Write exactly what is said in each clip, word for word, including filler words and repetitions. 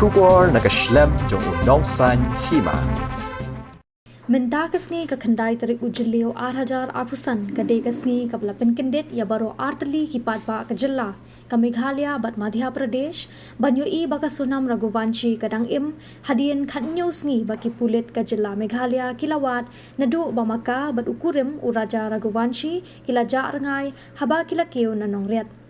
Khubor na ka shlem jong u Nongsaiñ Hima. Mynta ka sngi ka khyndai tarik u Jylliew ar hajar arphew san ka dei ka sngi kaba la pynkyndit ïa baroh artylli ki paidbah ka jylla ka Meghalaya bad Madhya Pradesh ban ïohi ba ka Sonam Raghuvanshi ka dang im hadien khathynñiew sngi ba ki pulit ka jylla Meghalaya ki la wad naduh ba ma ka bad u kurim u Raja Raghuvanshi ki la jah rngai haba ki la kiew na Nongriat.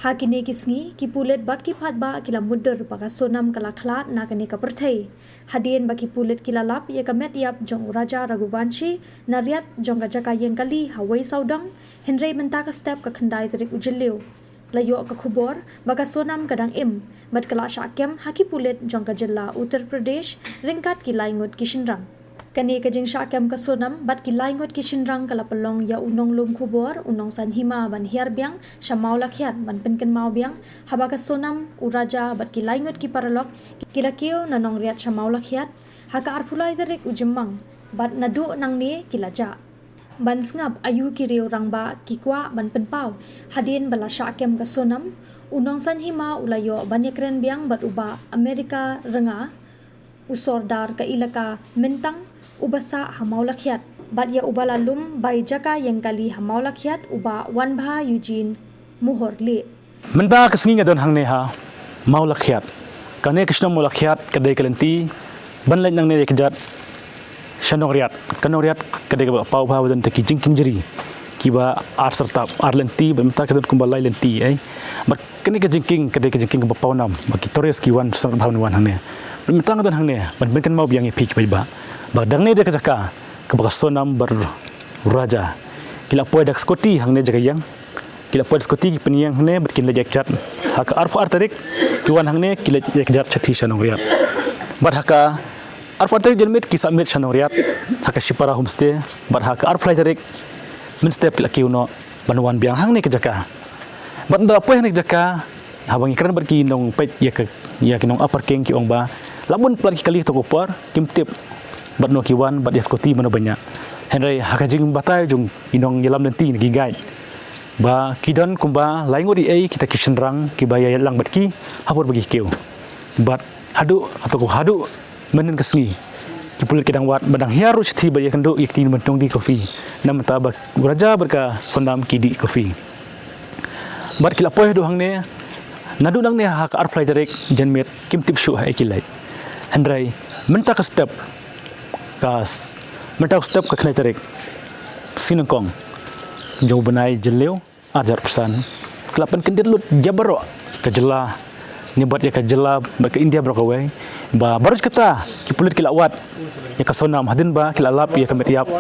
Ha kine ki sngi, ki pulit bad ki paidbah ki la mutdur ba ka Sonam ka la khlad na kane ka pyrthei. Hadien ba ki pulit ki la lap ïa ka met ïap jong u Raja Raghuvanshi na riat jong ka jaka ïeng kali ha Wei Sawdong, hynrei mynta ka step ka khyndai tarik u Jylliew la ïoh ka khubor ba ka Sonam ka dang im bad ka la shah kem ha ki pulit jong ka jylla Uttar Pradesh ryngkat ki lai ngut ki shynrang. Kane ka jingshah kem ka Sonam bad ki lai ngut ki shynrang ka la pynlong ïa u nonglum khubor u Nongsaiñ Hima ban hiar biang sha Mawlakhiat ban pynkynmaw biang haba ka Sonam, u Raja bad ki lai ngut ki paralok ki la kiew na Nongriat sha Mawlakhiat ha ka arphew lai tarik u Jymmang bad naduh nangne ki la jah. Ban sngap aïu ki riew rangbah ki kwah ban pynpaw hadien ba la shah kem ka Sonam, u Nongsaiñ Hima u la ïoh ban ïakren biang bad u Bah America Rnga, u Sordar ka ilaka Myntang, uba sah ha Mawlakhiat bad ïa uba la lum bai jaka ïeng kali ha Mawlakhiat u Bah Wanbha Eugene Mohor Lieh. Mynta ka sngi nga don hangne ha Mawlakhiat. Kane ka shnong Mawlakhiat ka dei ka lynti ban leit nangne ïa ka kjat sha Nongriat. Ka Nongriat ka dei kaba paw bha ba don tang ki jingkieng jri kiba ar syrtap, ar lynti, bad mynta ka don kumba lai lynti, eh. Bad kane ka jingkieng ka dei ka jingkieng kaba paw nam ba ki tourist ki wan sngewbha ban wan hangne. Bad mynta nga don hangne ban pynkynmaw biang ïa phi ki paidbah ba dang ne dei ka jaka kaba ka Sonam bad u Raja ki la poi da ka skuti hangne jaka ïeng. Ki la poi da ka skuti ki pynïeng hangne bad kin leit ïakjat. Ha ka arphew ar tarik ki wan hangne ki leit ïakjat shathie sha Nongriat. Bad ha ka arphew ar tarik janmiet ki sah miet sha Nongriat ha ka Shipara Homestay. Bad ha ka arphew lai tarik mynstep ki la kiew noh ban wan biang hangne ka jaka. Bad ynda la poi hangne ka jaka, haba ngi kren bad ki nongpeit ïa ka, ïa ki nong-ap parking ki ong ba la bun palat ki kali ha kato ka por, kim tip bad no ki wan bad ïa skuti mano ba ñiah. Hynrei ha ka jingbatai jong ki nongïalam lynti ne ki guide ba ki don kumba lai ngut eiei kita ki shynrang kiba ïalang bad ki ha por ba ki kiew. Bad haduh, hato ko haduh mynhynnin ka sngi ki pulit ki dang wad bad dang hiar ruh shathie bad ïakynduh ïa ki ktien ban tong dih coffee. Namar ba u Raja bad ka Sonam ki dih coffee. Bad ki la poi haduh hangne, naduh nangne ha ka arphew lai tarik janmiet kim tip shuh ha ei ki leit. Hynrei mynta ka step ka s-, mynta ka step ka khyndai tarik sngi nyngkong jong u bnai Jylliew ar hajar arphew san ka la pynkyndit lut ïa baroh ka jylla ne bad ïa ka jylla bad ka India baroh kawei ba baroh kata ki pulit ki la wad ïa ka Sonam hadien ba ki la lap ïa ka met ïap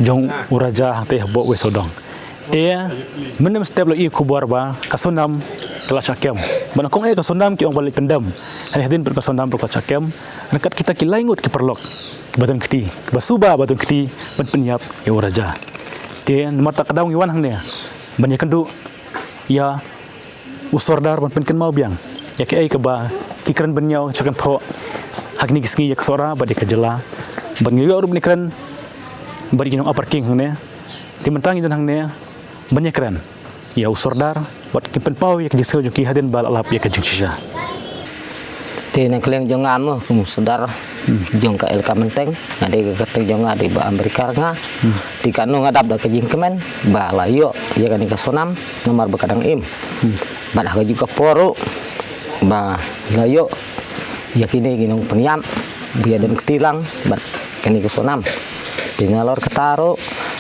jong u Raja hangtei hapoh Wei Sawdong. Te mynne mynstep la i khubor ba ka Sonam ka la shah kem. Ba nyngkong eh ka Sonam ki ong ba leit pyndem. Hynrei hadien ba ka Sonam ka la shah kem ryngkat kita ki lai ngut ki paralok kiba don kti, kiba suba ba don kti ban pynïap ïa u Raja. Te namar kata ka daw ngi wan hangne ban ïakynduh ïa u Sordar ban pynkynmaw biang ïa kaei kaba ki kren bynñiaw sha kynthoh ha kine ki sngi ïa ka Sohra bad ïa ka jylla. Bad ngi ïoh ruh ban ïakren bad ki nong-ap parking hangne. Te mynta ngi don hangne ban ïakren ïa u Sordar bad ki pynpaw ïa ka jingsngew jong ki hadien ba la lap ïa ka jingshisha. Te na ka liang jong nga mo kum u Sordar jong ka elaka Mynteng, nga dei ka kyrteng jong nga dei Bah America Rnga. Te kano nga dap da ka jingkmen ba la ïoh ïa kane ka Sonam namar ba ka dang im. Bad ha kajuh ka por ruh ba la ïoh ïa kine ki nongpynïap ba ïa don kti lang bad kane ka Sonam. Te nalor kata ruh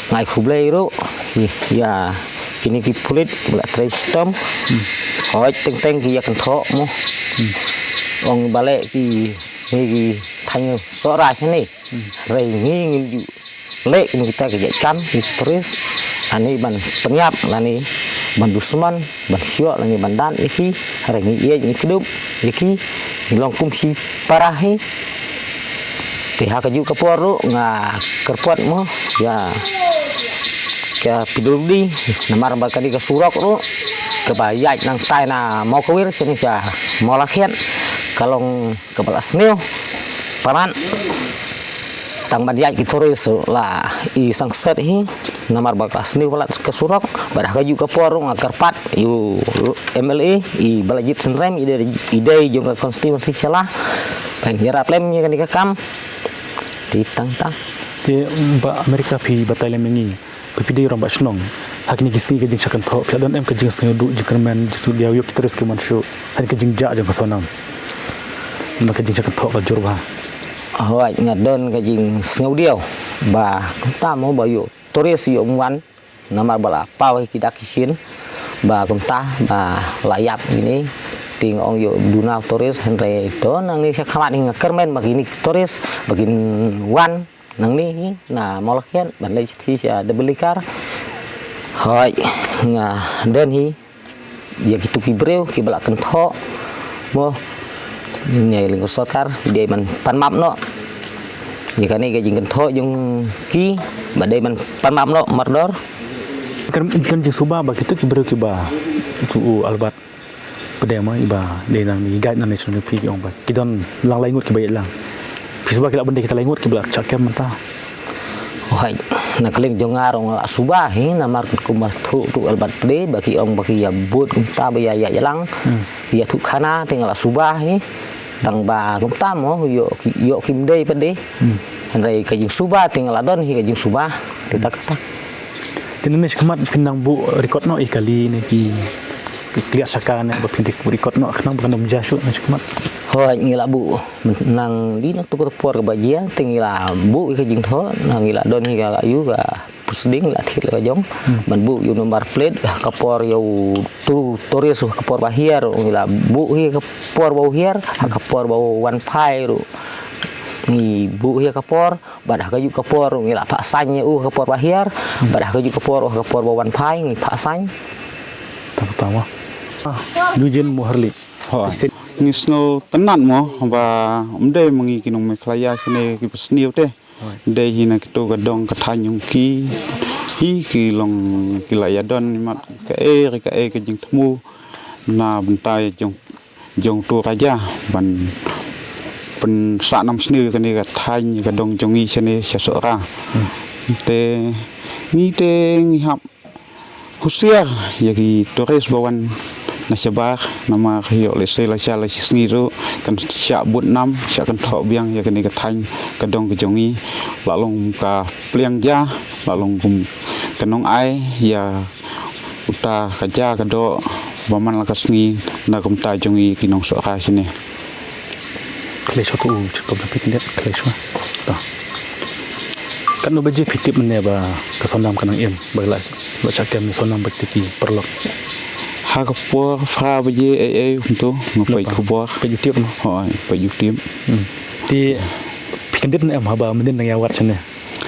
nga ai khublei ruh ïa kine ki pulit ba la trei shitom. Hooid teng teng ki ïa kynthoh mo. Ong ba leh ki, ki thaiñ Sohra shane. Hynrei ngi ngim ju leh kum kita ki jait kam, ki tourist lane ban pynïap lane ban dusmon ban shoh lane ban dan ïa ki. Hynrei ngi ïeit ngi kdup ïa ki, ngi long kum shi para hi. Te ha kajuh ka por ruh nga kyrpad mo ïa ka P W D namar ba kane ka surok ruh kaba ïaid nangtai na Mawkawir shane sha Mawlakhiat ka long kaba la sniew palat. Tang ban ïaid ki tourist ruh la i sangset hi. Namar ba ka sniew palat ka surok, bad ha kajuh ka por nga kyrpad ïa u M L A i Balajied Synrem, i dei, i dei jong ka constituency Shella, ban ïarap lem ïa kane ka kam. Te tang tang. Te Bah America, phi batai lem ïa ngi, phi, phi dei rangbah shnong. Ha kine ki sngi ka jingshah kynthoh, phi la don em ka jingsngewduh, jingkyrmen, jingsngewdiaw ïa ki tourist kiba wan shuh, ha kane ka jingjah jong ka Sonam? Namar ka jingshah kynthoh ka jur bha. Hooid, nga don ka jingsngewdiaw ba kumta mo ba ïoh tourist ïoh wan, namar ba la paw ïa ki dak ki shin, ba kumta ba la ïap ïa kine. Te nga ong ïoh duna u tourist, hynrei to nangne shakhmat hi nga kyrmen ba kine ki tourist ba kin wan nangne hi na Mawlakhit ban leit shithi sha Dabalriew. Hooid, nga don hi ïa kitu ki briew kiba la kynthoh mo, ne lyngkot sorkar dei ban pan map noh ïa kane ka jingkynthoh jong ki, ba dei ban pan map noh mardor. Kan, kan jingsuba ba kitu ki briew kiba, tu u Albert Pde mo, iba dei nang i guide nang ne shnong, phi ong ba ki don lang lai ngut kiba ïaid lang. Phi suba ki lah ban dei kita lai ngut kiba la shah kem mynta? Hooid, na ka liang jong nga ruh nga la suba hi, namar kumba tu, tu u Albert Pde ba ki ong ba ki ïa bud kumta ba ïa, ïa ïalang. Hmm. Ïa tu khana, te nga la suba hi. Tang ba kumta mo, ïoh ki, ïoh kim dei pat de. Hmm. Hynrei ka jingsuba te nga la don hi ka jingsuba. Te tak tak. Te nangne shakhmat phin nang buh record noh ïa kali ne ki, ki kliar shaka ne ba phin buh record noh, khnang ba kan ym jia shuh nangne shakhmat. Hooid, ngi la buh nangta, nangta ka por kaba jia, te ngi la buh ïa ka jingthoh, nang ngi la don hi ka, ïa ka purseeding, la thied la ka jong. Hmm. Ban buh ïa u number plate, ha ka por ïa u tu tourist, ha ka por ba hiar, ngi la buh hi ha ka por ba u hiar, ha ka por ba u wan phai ruh ngi buh hi ha ka por, bad ha kajuh ka por ngi la phah sign ïa u ha ka por ba hiar, bad ha kajuh ka por, ha ka por ba wan phai ngi phah sign. Tang tang mo. Ah, Eugene Moharli. Hooid. Ngi sngewtynnat mo ba ym dei ma ngi ki nong Meghalaya shane kiba sniew te. Hooid. Dei hi na kitu ka dong ka thaiñ jong ki. Hi ki long ki la ïa don imat kaei re kaei ka jingthmu na bynta jong, jong tu raja ban pynsah nam sniew ïa kane ka thaiñ, ïa ka dong jong ngi shane sha Sohra. Hmm. Te ngi te ngi hap husiar ïa ki tourist ba wan na shabar, namar ïoh lehse la sha la shi sngi ruh kan shah bud nam, shah kynthoh biang ïa kane ka thaiñ, ka dong ka jong ngi, la long ka pliang ja, la long kum ka nongai ïa uta ka ja ka doh ba man la ka sngi na kumta jong ngi ki nong Sohra shane. Khlei shuwa, ka u, ka u phi kyndiat, khlei shuwa. To. Katno baje phi tip mynne ba ka Sonam ka nang im, ba la, la shah kem Sonam bad ki paralok? Ha ka por phra baje ei ei kumto nga peit khubor. Peit YouTube mo? Hooid, peit YouTube. Hmm. Te phi kyndit ne em haba mynnin nang ïa wad shane?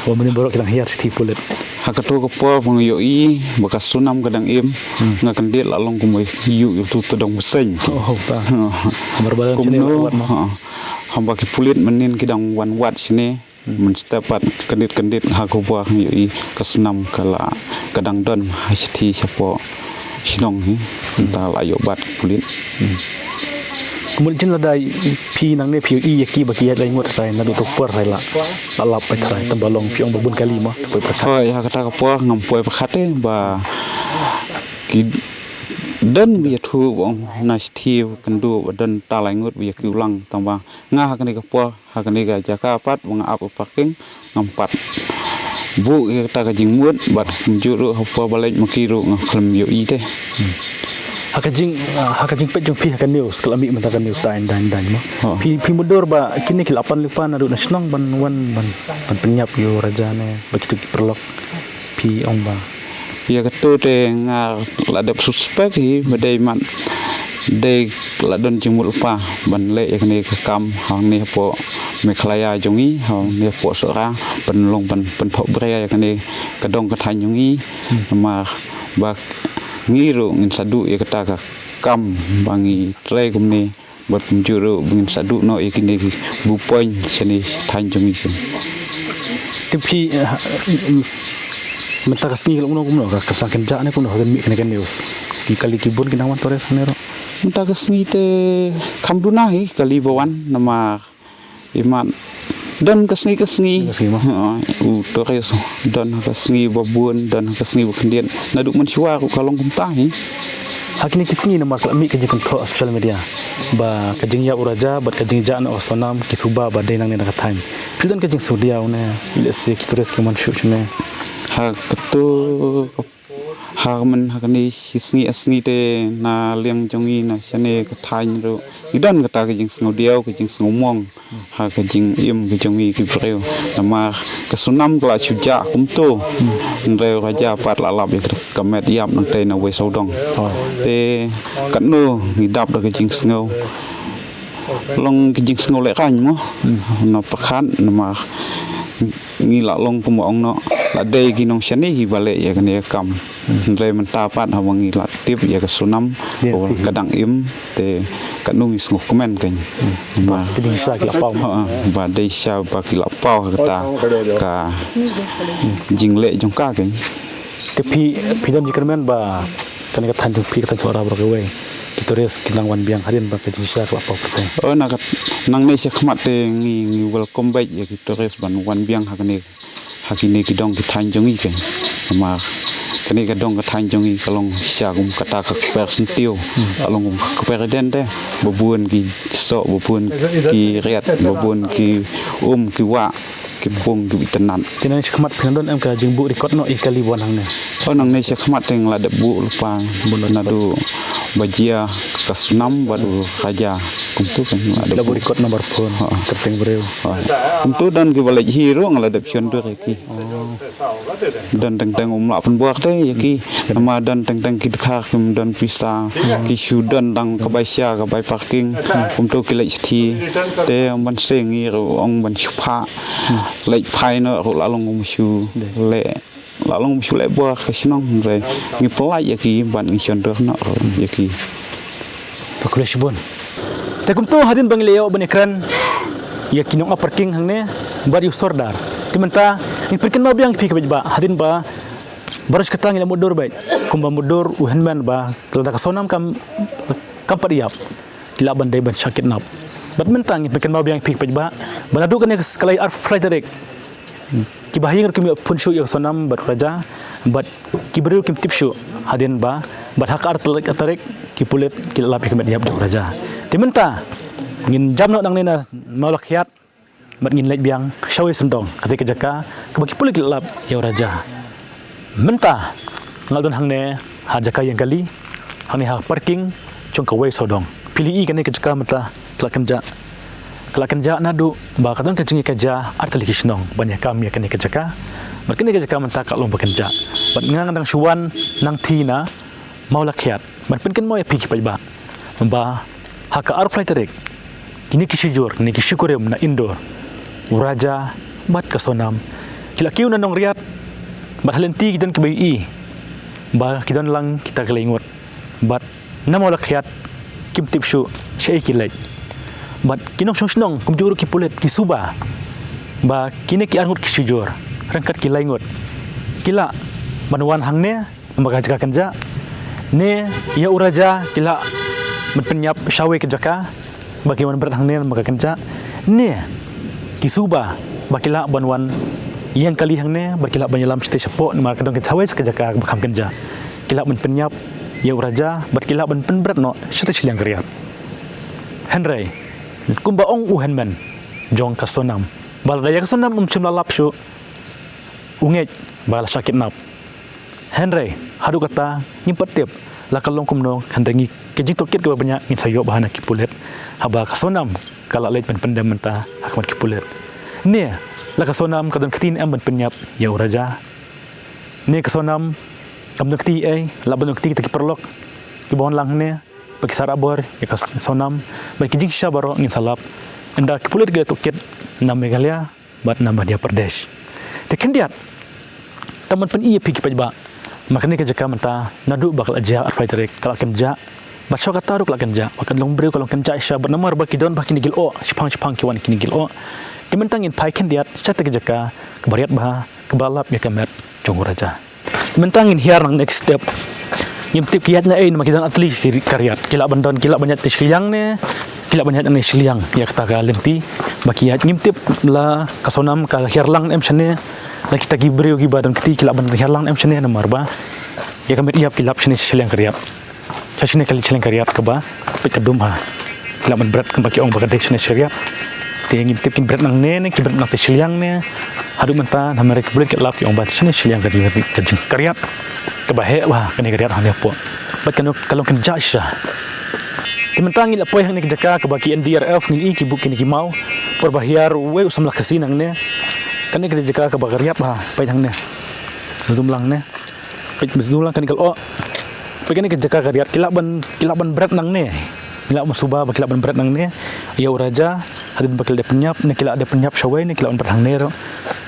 Ba mynnin baroh ki dang hiar shithi pulit. Ha kato ka por ba nga ïohi ba ka Sonam ka dang im, hmm, nga kyndit, la long kumba ïohi ïa uto u dong bseiñ. Oh, ba. Kumno, wat, wat, ha. Haba ki pulit mynnin ki dang wan wad shane, hmm, mynstep pat kyndit kyndit ha ka por nga ïohi ka Sonam ka la, ka dang don ha shithi shapoh shnong hi. Hmm. Mynta la ïoh bat pulit. Hmm. Kumno jin lada phi nangne phi ïohi ïa ki ba ki ïaid lai ngut, hynrei naduh to por hynrei la, la lap pat hynrei, tang ba long phi ong ba bun kali mo, poi pyrkhat. Hooid, ha kata ka por ngam poi pyrkhat te ba ki don ba ïathuh ba ong na shithi kynduh ba don ta lai ngut ba ïa kiew lang, tang ba nga ha kane ka por, ha kane ka jaka pat ba nga ap parking, ngam pat buh ïa kata ka jingmut, bad kumjuh ruh ha por ba leit ma ki ruh nga khlem ïohi te. Hmm. Ha ka jing, ah, ha ka jingpeit jong phi ha ka news, ka la mih mynta ka news daiñ daiñ daiñ mo. Ha. Phi, phi mutdur ba kine ki la pan lypa naduh na shnong ban wan ban, ban pynïap ïa u raja ne ba kito ki paralok? Phi ong ba ïa kato te nga la dep suspek hi, ba dei mat, dei la don jingmut lypa ban leh ïa kane ka kam hangne hapoh Meghalaya jong ngi, hangne hapoh Sohra, ban long ban, ban pynphohbriew ïa kane ka dong ka thaiñ jong ngi. Hmm. Namar ba ngi ruh ngin sa duh ïa kata ka kam ba ngi trei kumne, bad kumjuh ruh ba ngin sa duh noh ïa kine ki viewpoint shane thaiñ jong ngi. Te phi, eh, mynta ka sngi ka long kumno, kumno ka, ka sdang kynjah ne kumno, ka mih kane ka news? Ki kali ki bun ki nang wan tourist hangne ruh. Mynta ka sngi te kham duna hi kali ba wan, namar imat Don ka sngi ka sngi. Ka sngi ma. Ha, u Tores don ka sngi ba bun, don ka sngi ba khyndiat. Naduh mynshuwa ruh ka long kumta hi. Ha kine ki sngi namar ka la mih ka jingkynthoh ha social media ba ka jingïap u Raja bad ka jingjah noh ka Sonam ki suba ba dei nangne na ka thaiñ. Phi don ka jingsngewdiaw ne, lehse ki Tores ki mon shuh shane. Ha katu ka Ha man ha kane shi sngi ar sngi te na liang jong ngi na shane ka thaiñ ruh ngi don kata ka jingsngewdiaw ka jingsngewmong ha ka jingim ka jong ngi ki briew. Namar ka Sonam ka la shu jah kumto. Hynrei u Raja pat la lap ïa ka met ïap nangtei na wei sawdong. Te katno ngi dap da ka jingsngew long ka jingsngew lehrain mo. Na pyrkhat namar ngi la long kumba ong noh, la dei ki nongshane hi ba leh ïa kane ka kam. Hynrei mynta pat haba ngi la tip ïa ka Sonam ka dang im te katno ngi sngewkmen kein. Ba dei shisha ki la paw. Ha, ba dei shisha ba ki la paw ha kata ka jingleh jong ka kein. Te phi, phi don jingkyrmen ba kane ka thaiñ jong phi ka thaiñ Sohra baroh kawei ki Tores ki nang wan biang hadien ba ka jingshisha ka la paw pyrthei. Oh, na ka, nangne shakhmat te ngi, ngi welcome beit ïa ki Tores ban wan biang ha kane, ha kine ki dong ki thaiñ jong ngi kein. Namar kane ka dong ka thaiñ jong ngi ka long shisha kum kata ka kper syntiew. Ka long kum ka kper ïaden te ba bun ki soh, ba bun ki riat, ba bun ki um, ki wah, ki pung, ki itynnad. Te nangne shakhmat phi nang don em ka jingbuh record noh ïa ka kali ba wan hangne? Oh, nangne shakhmat te nga la dep buh lypa. Buh lypa. Naduh ba jia ka Sonam bad u Raja kumto kein nga la dep buh record number phone. Ha. Kyrteng briew. Ha. Kumto don kiba leit hi ruh nga la dep shon dur ïa ki. Oh. Don teng teng um lah pynbor te ïa ki. Namar don teng teng ki dkhar kim don pisa, ki shu don tang ka bai sha, ka bai parking. Kumto ki leit shathie. Te ban seng ngi ruh ong ban shu phah. Leit phai noh ruh la long um shu leh, la long um shu leh bor ka shnong, hynrei ngi pyllait ïa ki bad ngi shon dur noh ruh ïa ki. Ba khublei shibun. Te kumto hadien ba ngi la ïoh ban ïakren ïa ki nong ap parking hangne bad ïa u Sordar, te mynta ngin pynkynmaw biang ïa phi ki paidbah hadien ba baroh shi katta ngi la mutdur beit kumba mutdur u hynmen ba lada ka Sonam kam, kam pat ïap, ki lah ban dei ban shah kidnap. Bad mynta ngin pynkynmaw biang ïa phi ki paidbah ba naduh kane ka, ka lai arphew lai tarik kiba ha ïing ruh kim ïoh pynshoi ïa ka Sonam bad u Raja, bad ki briew kim tip shuh hadien ba, bad ha ka ar tarik, tarik ki pulit ki la lap ïa ka met ïap jong u Raja. Te mynta ngin jam noh nangne na Mawlakhiat bad ngin leit biang shawei sawdong, kata ka jaka kaba ki pulit ki la lap ïa u Raja. Mynta nga la don hangne ha jaka ïeng kali, hangne ha parking jong kawei sawdong. Phi la ïohi kane ka jaka mynta ka la kynjah. Ka la kynjah naduh ba ka don ka jingïakajia ar tylli ki shnong ban ïakam ïa kane ka jaka. Bad kane ka jaka mynta ka long ba kynjah. Bad nga, nga dang shu wan nangthie na Mawlakhiat ban pynkynmaw ïa phi ki paidbah ba ha ka arphew lai tarik kine ki shijur, kine ki shikurim na Indore, u Raja bad ka Sonam ki la kiew na Nongriat. Bad ha lynti ki don kiba ïohi ba ki don lang kita ki lai ngut. Bad na Mawlakhiat kim tip shuh shaei ki leit. Bad ki nongshong shnong kumjuh ruh ki pulit ki suba ba kine ki ar ngut ki shijur ryngkat ki lai ngut ki lah ban wan hangne namar ka jaka kynjah, ne ïa u Raja ki lah ban pynïap shawei ka jaka ba ki wan bret hangne namar ka kynjah, ne ki suba ba ki lah ban wan ïeng kali hangne bad ki lah ban ïalam shatei shapoh namar ka don ka shawei sa ka jaka ba kham kynjah. Ki lah ban pynïap ïa u Raja bad ki lah ban pynbret noh shatei shiliang ka riat. Hynrei kumba ong u hynmen jong ka Sonam ba lada ïa ka Sonam um shym la lap shuh, u ngeit ba la shah kidnap. Hynrei haduh katta ngim pat tip la ka long kumno, hynrei ngi ka jingtohkit kaba bniah ngin sa ïoh bha na ki pulit haba ka Sonam ka la leit ban pyndem mynta ha khmat ki pulit. Ne la ka Sonam ka don kti ne em ban pynïap ïa u Raja? Ne ka Sonam kam don kti ei, lah ban don kti kita ki paralok kiba wan lang hangne ba ki sa rah bor ïa ka Sonam? Bad ki jingshisha baroh ngin sa lap ynda ki pulit ki la tohkit na Meghalaya bad na Madhya Pradesh. Te khyndiat, tang ban pyni ïa phi ki paidbah, namar kane ka jaka mynta naduh ba ka la jia arphew lai tarik ka la kynjah, bad shuwa kata ruh ka la kynjah, bad ka long briew ka long kynjah shisha, bad namar ba ki don bha kine ki lyoh, shiphang shiphang ki wan kine ki lyoh. Te mynta ngin phai khyndiat sha kata ka jaka kaba riat bha, kaba lap ïa ka met jong u Raja. Mynta ngin hiar nangne ki step. Ngim tip ki ïaid na ei namar ki don artylli ki ri-, ka riat. Ki lah ban don, ki lah ban ïaid na shiliang ne, ki lah ban ïaid na shiliang ïa kata ka lynti. ba ki ïaid, ngim tip la ka Sonam ka hiar lang em shane, la kita ki briew kiba don kti ki lah ban hiar lang em shane, namar ba ïa ka met ïap ki lap shane sha shiliang ka riat. Sha shane ka shiliang ka riat kaba peit ka dum ha. Ki lah ban bret kumba ki ong ba ka dei shane sha riat. Te ngim tip kin bret nangne ne ki bret nangta shiliang ne. Haduh mynta namar ki briew ki lap ki ong ba shane shiliang ka jing ka jing ka riat. Kaba heh bha kane ka riat hangne hapoh. Bad kano ka long kynjah shisha. Te mynta ngi la poi hangne ka jaka kaba ki N D R F ngi ïohi ki buh kine ki maw. Por ba hiar uwei u samla Khasi nangne. Kane ka jaka kaba ka riat bha, peit hangne. Zoom lang ne. Peit, zoom lang kane ka lyoh. Peit kane ka jaka ka riat, ki lah ban, ki lah ban bret nangne. Ki lah ban suba ba ki lah ban bret nangne. Ïa u Raja, hadien ba ki la dep pynïap, ne ki la dep pynïap shawei, ne ki lah ban bret hangne ruh.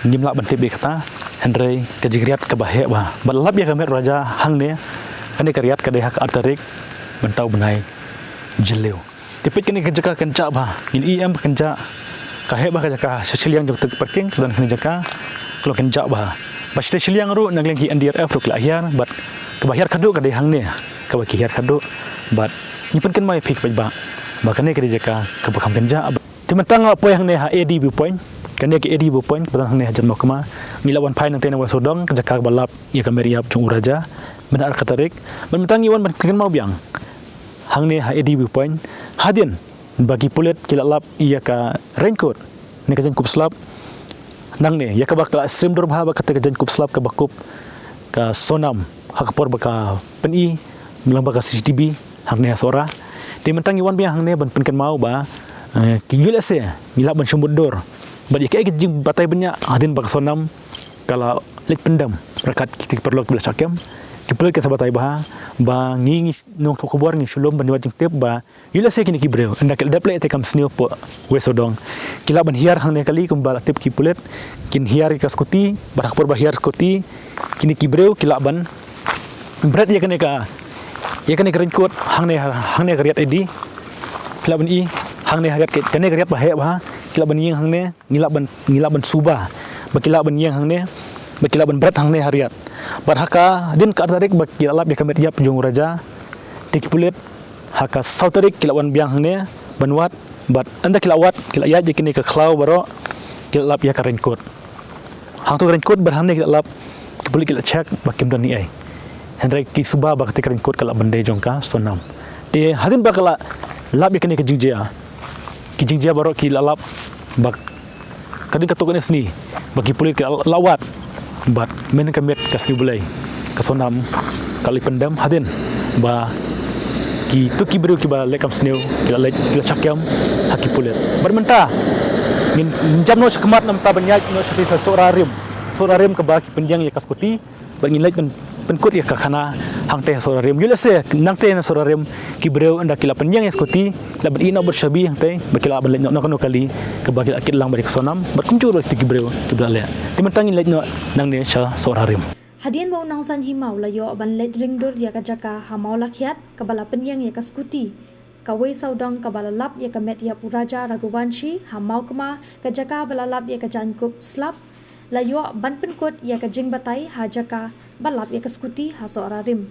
Ngim lah ban tip ïa kata. Hynrei ka jingriat kaba heh bha. Bad lap ïa ka met Raja hangne. Kane ka riat ka dei ha ka ar tarik mynta u bnai Jylliew. Te peit kane ka jaka kynjah bha. Ngin ïohi em ba kynjah. Ka heh bha ka jaka, sha shiliang jong kata ka parking ka don kane ka jaka. Ka long kynjah bha. Bad shatei shiliang ruh na ka liang ki N D R F ruh ki la hiar bad kaba hiar khatduh ka dei hangne. Kaba ki hiar khatduh bad ngi pynkynmaw ïa phi kaba ba, ba kane ka dei jaka kaba kham kynjah. Te mynta nga la poi hangne ha A D viewpoint. Kane ka A D viewpoint kaba don hangne hajan Mawkma. Ngi la wan phai nangta na West Sawdong, ka jaka kaba lap ïa ka met ïap jong u Raja. Mynta ar ka tarik. Bad mynta ngi wan ban pynkynmaw biang hangne ha A D viewpoint. Hadien ba ki pulit ki la lap ïa ka raincoat ne ka jaiñkup slap. Nangne ïa kaba ka la shim dur bha ba kata ka jaiñkup slap kaba kup ka Sonam ha ka por ba ka pyni lyngba ka C C T V hangne ha Sohra. Te mynta ngi wan biang hangne ban pynkynmaw ba, eh, ki U L S A ngi lah ban shim mutdur bad ïa kaei ka jingbatai bniah hadien ba ka Sonam ka la leit pyndem. Ryngkat kita ki paralok ba la shah kem, ki pulit ki sa batai bha ba ngi, ngi nongthoh khubor ngi shu lum ban ïoh jingtip ba U L S A kine ki briew, ynda ki la dep leit ïa ka kam sniew hapoh West Sawdong, ki lah ban hiar hangne kali kumba la tip ki pulit, kin hiar ïa ka skuti, bad ha ka por ba hiar skuti, kine ki briew ki lah ban bret ïa kane ka, ïa kane ka raincoat hangne, hangne ka riat A D. Ki lah ban ïeng hangne ha riat ka, kane ka riat ba heh bha, ki lah ban ïeng hangne. Ngi lah ban, ngi lah ban suba ba ki lah ban ïeng hangne, ba ki lah ban bret hangne ha riat. Bad ha ka dien ka ar tarik ba ki la lap ïa ka met ïap jong u Raja, te ki pulit ha ka saw tarik ki la wan biang hangne ban wad, bad ynda ki la wad ki la ïaid ïa kine ka khlaw baroh, ki la lap ïa ka raincoat. Hangto ka raincoat bad hangne ki la lap, ki pulit ki la check ba kim don ei ei. Hynrei ki suba ba kata ka raincoat ka lah ban dei jong ka Sonam. Te hadien ba ka la lap ïa kane ka jingjia, ki jingjia baroh ki la lap ba ka dei kato kane ka sngi ba ki pulit ki la wad bad mynne ka miet ka sngi Blei ka Sonam ka la pyndem hadien ba kito ki briew kiba leh kam sniew ki la leit, ki la shah kem ha ki pulit. Bad mynta ngin jam noh shakhmat namar ban ïaid noh shatei sha Sohra Rim. Sohra Rim kaba ki pynïeng ïa ka skuti. Bad ngin leit ban pynkut ïa ka khana hangtei ha Sohra Rim. U L S A nangtei na Sohra Rim ki briew ynda ki la pynïeng ïa skuti, la ban ïeh noh bad shabi hangtei, bad ki la ban leit noh na kano kali kaba ki la kit lang bad ïa ka Sonam, bad kumjuh ruh kita ki briew kiba la leh. Te mynta ngin leit noh nangne sha Sohra Rim. Hadien ba u nongsaiñ hima u la ïoh ban leit ring dur ïa ka jaka ha Mawlakhiat kaba la pynïeng ïa ka skuti. Kawei sawdong kaba la lap ïa ka met ïap u Raja Raghuvanshi ha Mawkma, ka jaka ba la lap ïa ka jaiñkup slap, la ïoh ban pynkut ïa ka jingbatai ha jaka ba lap ïa ka skuti ha Sohra Rim.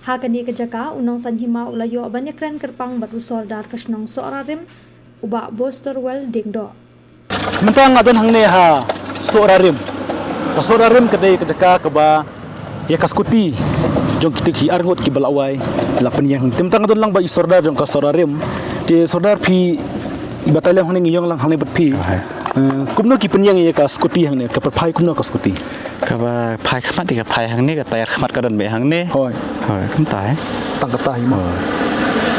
Ha kane ka jaka u nongsaiñ hima u la ïoh ban ïakren kyrpang bad u sordar ka shnong Sohra Rim, u Bah Bostorwell Diengdoh. Mynta nga don hangne ha Sohra Rim. Ka Sohra Rim ka dei ka jaka kaba ïa ka skuti jong kito ki arngut kiba la wai la pynïeng. Te mynta nga don lang bad i sordar jong ka Sohra Rim. Te sordar phi batai lang hangne, ngi ïeng lang hangne bad phi. Kumno ki pynïeng ïa ka skuti hangne, ka pyrphai kumno ka skuti? Kaba phai khmat, ka phai hangne, ka tayar khmat ka don beit hangne. Hooid. Hooid, kumta eh. Tang kata hi mo.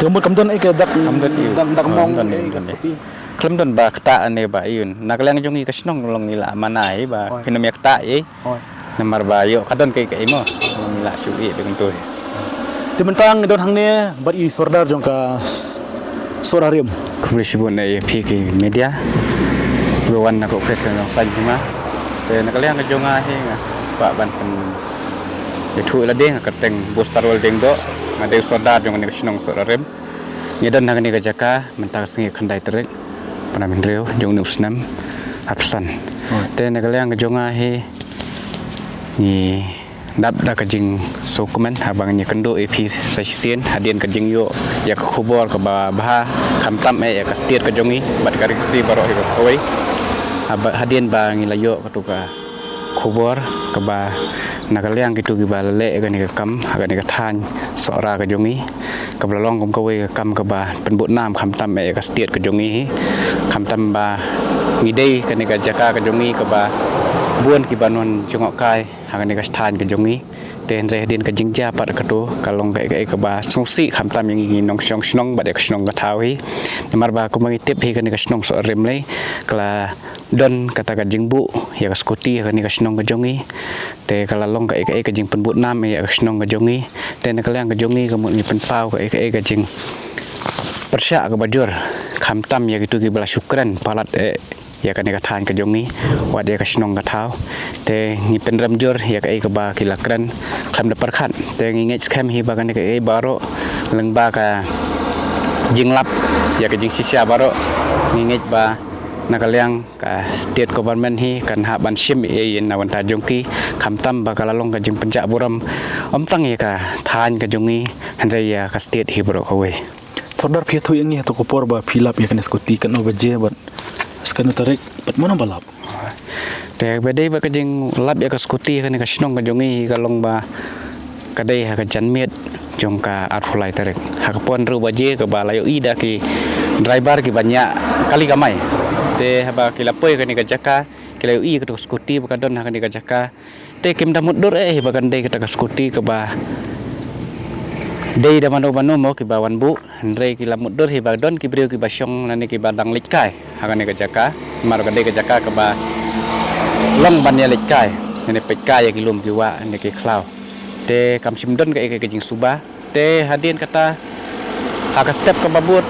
Te mut kam don eh ka dak, kam don eh, dak mong eh ka skuti. Khlem don ba ktah ne ba ïun. Na ka liang jong ngi ka shnong long ngi la mana ïa ba phin ym ïa ktah ïa. Namar ba ïoh ka don kaei kaei mo. Ngi la shu ïa dang tu. Te mynta ngi don hangne bad i sordar jong ka Sohra Rim. Khublei shibun ïa phi ki media kiba wan na ka office jong saiñ hima. Te na ka liang ka jong nga hi nga kwah ban pyn ïathuh ïa lade, nga kyrteng Bostorwell Diengdoh, nga dei sordar jong ka shnong Sohra Rim. Ngi don ha kane ka jaka mynta ka sngi khyndai tarik, pynrem hynriew jong une u snem arphew san. Te na ka liang ka jong nga hi ngi Dap da ka jingsngewkmen haba ngi kynduh ïa phi sa shisien hadien ka jingïoh ïa ka khubor kaba bha, khamtam eh ïa ka state ka jong ngi bad ka Ri Khasi baroh hi kawei. Haba hadien ba ngi la ïoh katu ka khubor kaba na ka liang kitu kiba la leh kane ka kam ha kane ka thaiñ Sohra ka jong ngi, kaba la long kum kawei ka kam kaba pynbud nam khamtam eh ïa ka state ka jong ngi hi, khamtam ba ngi dei kane ka jaka ka jong ngi kaba bun kiba wan jngohkai ha kane ka thaiñ ka jong ngi. Te hynrei hadien ka jingjia pat katu ka long kaei kaei kaba sngewsih khamtam ïa ngi ki nongshong shnong bad ïa ka shnong ka thaw hi. Namar ba kumba ngi tip hi kane ka shnong Sohra Rim Lei ka la don kata ka jingbuh ïa ka skuti ha kane ka shnong ka jong ngi. Te ka la long kaei kaei ka jingpynbud nam ïa ka shnong ka jong ngi. Te na ka liang ka jong ngi ka mut ngi pynpaw kaei kaei ka jingpyrshah kaba jur khamtam ïa kitu kiba la shu kren palat eh ïa kane ka thaiñ ka jong ngi wat ïa ka shnong ka thaw. Te ngi pynrem jur ïa kaei kaba ki la kren khlem da pyrkhat. Te ngi ngeit skhem hi ba kane kaei baroh lyngba ka jinglap ïa ka jingshisha baroh, ngi ngeit ba na ka liang ka state government hi kan hap ban shim ïa ïa na bynta jong ki, khamtam ba ka la long ka jingpynjah burom ym tang ïa ka thaiñ ka jong ngi hynrei ïa ka state hi baroh kawei. Sordar, phi ïathuh ïa ngi ha tu ka por ba phi lap ïa kane skuti katno baje bad katno tarik bad mano ba lap? Te ba dei ba ka jinglap ïa ka skuti kane ka shnong ka jong ngi ka long ba ka dei ha ka janmiet jong ka arphew lai tarik ha ka pon hynriew baje kaba la ïohi da ki driver kiba ñiah kali kamai. Te haba ki la poi kane ka jaka ki la ïohi katu ka skuti ba ka don ha kane ka jaka. Te kim da mutdur eh ba kan dei kata ka skuti kaba dei da mano mano mo kiba wan buh, hynrei ki la mutdur hi ba don ki briew kiba shong lane kiba dang leit kai ha kane ka jaka. Namar ka dei ka jaka kaba long ban ïa leit kai lane peit kai ïa ki lum ki wah lane ki khlaw. Te kam shym don kaei kaei ka jingsuba. Te hadien kata ha ka step kaba bud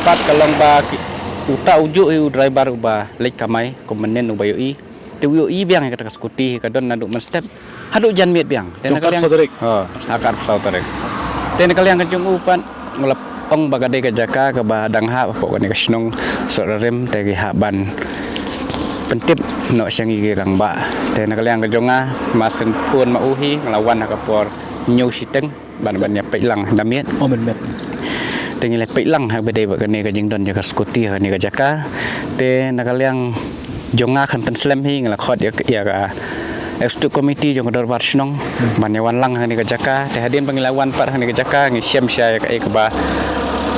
pat ka long ba ki, uta ujuh hi u driver uba leit kamai kum mynnin uba ïohi. Te u ïohi biang ïa kata ka skuti hi ka don naduh mynstep haduh janmiet biang. Te na ka liang, ha ka arphew saw tarik. Te na ka liang ka jong u pat u la ong ba ka dei ka jaka kaba dang hap hapoh kane ka shnong Sohra Rim, te ki hap ban pyntip noh sha ngi ki rangbah. Te na ka liang ka jong nga, ma shen phone ma u hi nga la wan ha ka por hynñiew shiteng ban ban ïa peit lang da miet. Oh, ban miet. Te ngi la peit lang ha ba dei ba kane ka jingdon jaka skuti ha kane ka jaka. Te na ka liang jong nga khlem pynslem hi ngi la khot ïa ka, ïa ka executive committee jong ka dorbar shnong ban ïa wan lang ha kane ka jaka. Te hadien ba ngi la wan pat ha kane ka jaka ngi shem sha ïa kaei kaba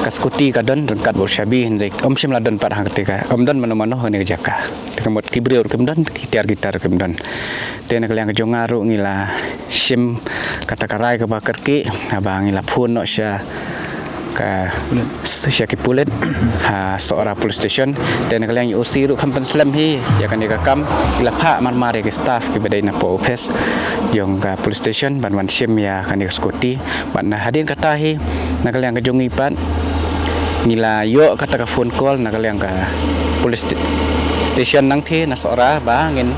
ka skuti ka don, don kat bor shabi hynrei ym shym la don pat ha kata ka, ym don mano mano ha kane ka jaka. Te ka mut ki briew ruh kim don, ki tiar ki tar ruh kim don. Te na ka liang ka jong nga ruh ngi la shim kata ka rai kaba kyrkieh haba ngi la phone noh sha ka, sha ki pulit ha Sohra Police Station. Te na ka liang u O C ruh khlem pynslem hi ïa kane ka kam, ki la phah mar mar ïa ki staff kiba dei na poh office jong ka police station ban wan shim ïa kane ka skuti. Bad na hadien kata hi na ka liang ka jong ngi pat ngi la ïoh kata ka phone call na ka liang ka police st-, station nangtei na Sohra ba ngin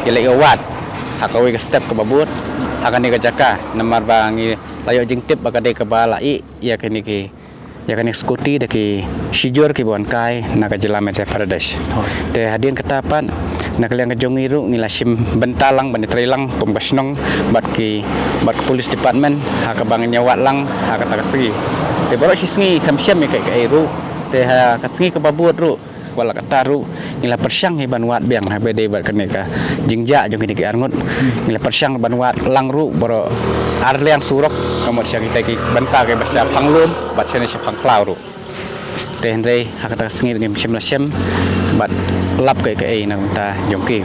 ïa leit ïa wad ha kawei ka step kaba bud ha kane ka jaka namar ba ngi la ïoh jingtip ba ka dei kaba la ïeh ïa kane ki, ïa kane ka skuti da ki shijur kiba wan kai na ka jylla Madhya Pradesh. Te hadien kata pat na ka liang ka jong ngi ruh ngi la shim bynta lang ban ïatrei lang kum ka shnong bad ki, bad ka police department ha kaba ngin ïa wad lang ha kata ka sngi. Te baroh shi sngi kam shem ïa kaei kaei ruh. Te ha ka sngi kaba bud ruh wat la katta ruh ngi la pyrshang hi ban wad biang ha ba dei bad kane ka jingjia jong kine ki arngut. Ngi la pyrshang ban wad lang ruh baroh ar liang surok, ka mut sha kita ki bynta kiba shaphang lum bad shane shaphang khlaw ruh. Te hynrei ha kata ka sngi ngim shym la shem bad lap kaei kaei na ka bynta jong ki.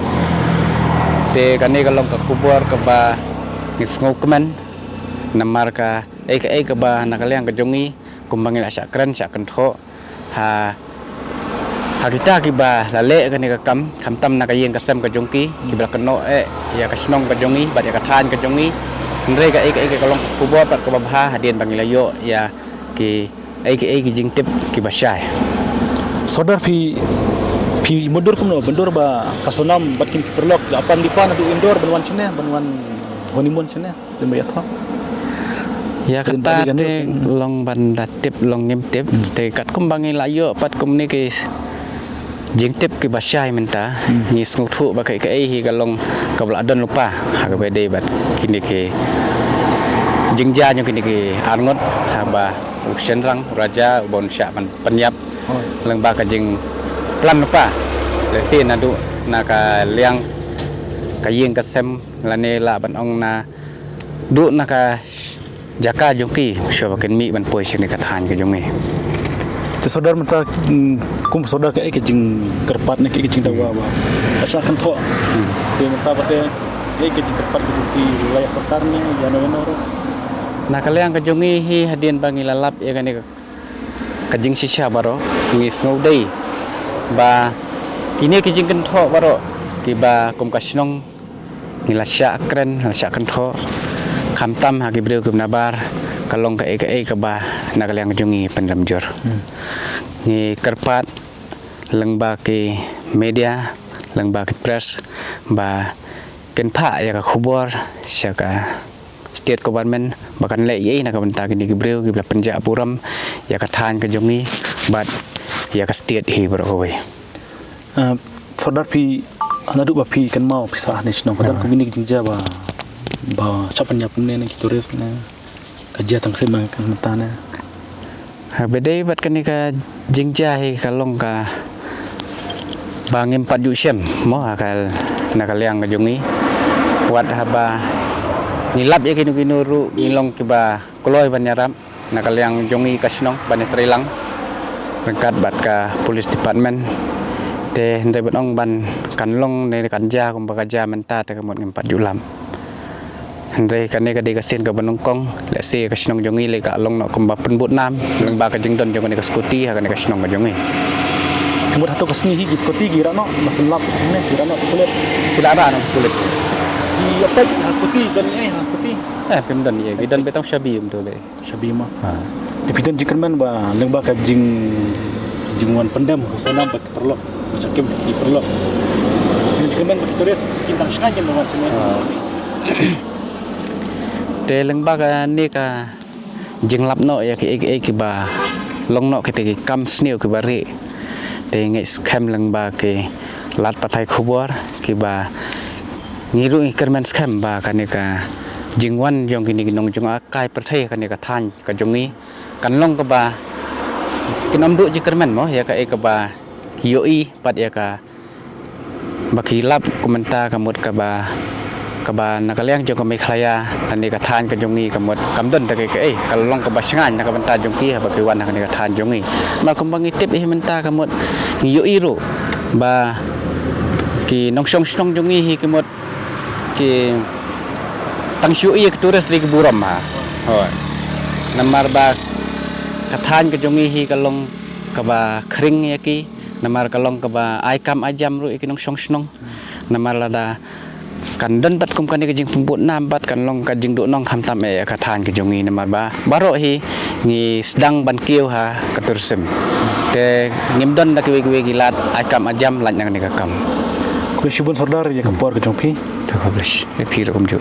Te kane ka long ka khubor kaba ngi sngewkmen namar kaei kaei kaba na ka liang ka jong ngi kumba ngi la shah kren shah kynthoh ha, ha kita kiba la leh kane ka kam, khamtam na ka ïing ka sem ka jong ki, kiba la kynnoh eh ïa ka shnong ka jong ngi bad ïa ka thaiñ ka jong ngi. Hynrei kaei kaei ka long ka khubor bad kaba bha hadien ba ngi la ïoh ïa kiei kiei ki jingtip kiba shai. Sordar, phi, phi mutdur kumno ban dur ba ka Sonam bad kine ki paralok la pan di pan haduh Indore ban wan shane, ban wan honeymoon shane? Te ba ïathoh. Ïa kata te long ban da tip long ngim tip. Te katkum ba ngi la ïoh pat kumne ki jingtip kiba shai mynta, ngi sngewthuh ba kaei kaei hi ka long kaba la don lypa ha kaba ïadei bad kine ki jingjia jong kine ki arngut haba u shynrang u raja uba un shah ban pynïap lyngba ka jingplan lypa. Lehse naduh na ka liang ka ïing ka sem lane lah ban ong naduh na ka jaka jong ki shuwa ba kin mih ban poi sha kane ka thaiñ ka jong ngi. Te Sordar mynta, mm, kum Sordar kaei ka jingkyrpad ne kaei ka jingdawa ba ka shah kynthoh. Te mynta ba te kaei ka jingkyrpad ka jong phi ïa la sorkar ne ïano ïano ruh? Na ka liang ka jong ngi hi hadien ba ngi la lap ïa kane ka, ka jingshisha baroh, ngi sngewdei ba kine ki jingkynthoh baroh kiba kum ka shnong ngi la shah kren, la shah kynthoh, khamtam ha ki briew kiba nabar, ka long kaei kaei kaba na ka liang jong ngi pynrem jur. Ngi kyrpad lyngba ki media, lyngba ki press ba kin phah ïa ka khubor sha ka state government ba kan leh ei ei na ka bynta kine ki briew kiba la pynjah burom ïa ka thaiñ ka jong ngi bad ïa ka state hi baroh kawei. Ah, Sordar phi, naduh ba phi kynmaw phi sah ha ne shnong, ka don kum kine ki jingjia ba, ba shah pynïap kumne ne ki tourist ne ka jia tang khlem ka mynta ne? Ha, ba dei bad kane ka jingjia hi ka long kaba ngim pat ju shem mo ha ka, na ka liang ka jong ngi. Wat haba ngi lap ïa kino kino ruh ngi long kiba kloi ban ïarap na ka liang jong ngi ka shnong ban ïatreilang ryngkat bad ka police department. Te hynrei ban ong ba kan long ne kan jia kumba ka jia mynta te ka mut ngim pat ju lap. Hynrei kane ka dei ka sien kaba nyngkong, lehse ka shnong jong ngi lei ka long noh kumba pynbud nam lyngba ka jingdon jong kane ka scooty ha kane ka shnong ka jong ngi. Ka mut hato ka sngi hi ki scooty ki rah noh, ba sngewlap ne ki rah noh ki pulit? Ki la rah noh ki pulit. Ki ïa peit ha scooty, don ei ha scooty? Eh, phim don ei, ki don beit tang shabi kumto lei. Shabi ma. Ha. Te phi don jingkyrmen ba lyngba ka jing, jingwan pyndem ka Sonam bad ki paralok, ba sha kem ki paralok, phi don jingkyrmen ba ki tourist kin tang shngaiñ kin wan shane? Ha. Te lyngba kane ka jinglap noh ïa kiei kiei kiba long noh kita ki kam sniew kiba rieh. Te ngeit skhem lyngba ki lad pathai khubor kiba ngi ruh ngi kyrmen skhem ba kane ka jingwan jong kine ki nongjngohkai pyrthei kane ka thaiñ ka jong ngi kan long kaba kin ym duh jingkyrmen mo ïa kaei kaba ki ïohi bad ïa kaba ki lap kumta ka mut kaba, kaba na ka liang jong ka Meghalaya lane ka thaiñ ka jong ngi ka mut kam don te kaei kaei, ka long kaba shngaiñ na ka bynta jong ki haba ki wan ha kane ka thaiñ jong ngi. Namar kumba ngi tip hi mynta ka mut ngi ïohi ruh ba ki nongshong shnong jong ngi hi ki mut ki tang shu ïohi ïa ki tourist lei ki burom ha. Hooid. Namar ba ka thaiñ ka jong ngi hi ka long kaba khring ïa ki, namar ka long kaba ai kam ai jam ruh ïa ki nongshong shnong. Namar lada kan don pat kum kane ka jingpynbud nam pat kan long ka jingduhnong khamtam eh ïa ka thaiñ ka jong ngi namar ba baroh hi ngi sdang ban kiew ha ka tourism. Te ngim don da kiwei kiwei ki lad ai kam ai jam lait na kane ka kam. Khublei shibun Sordar ïa ka por ka jong phi. Te khublei ïa phi ruh kumjuh.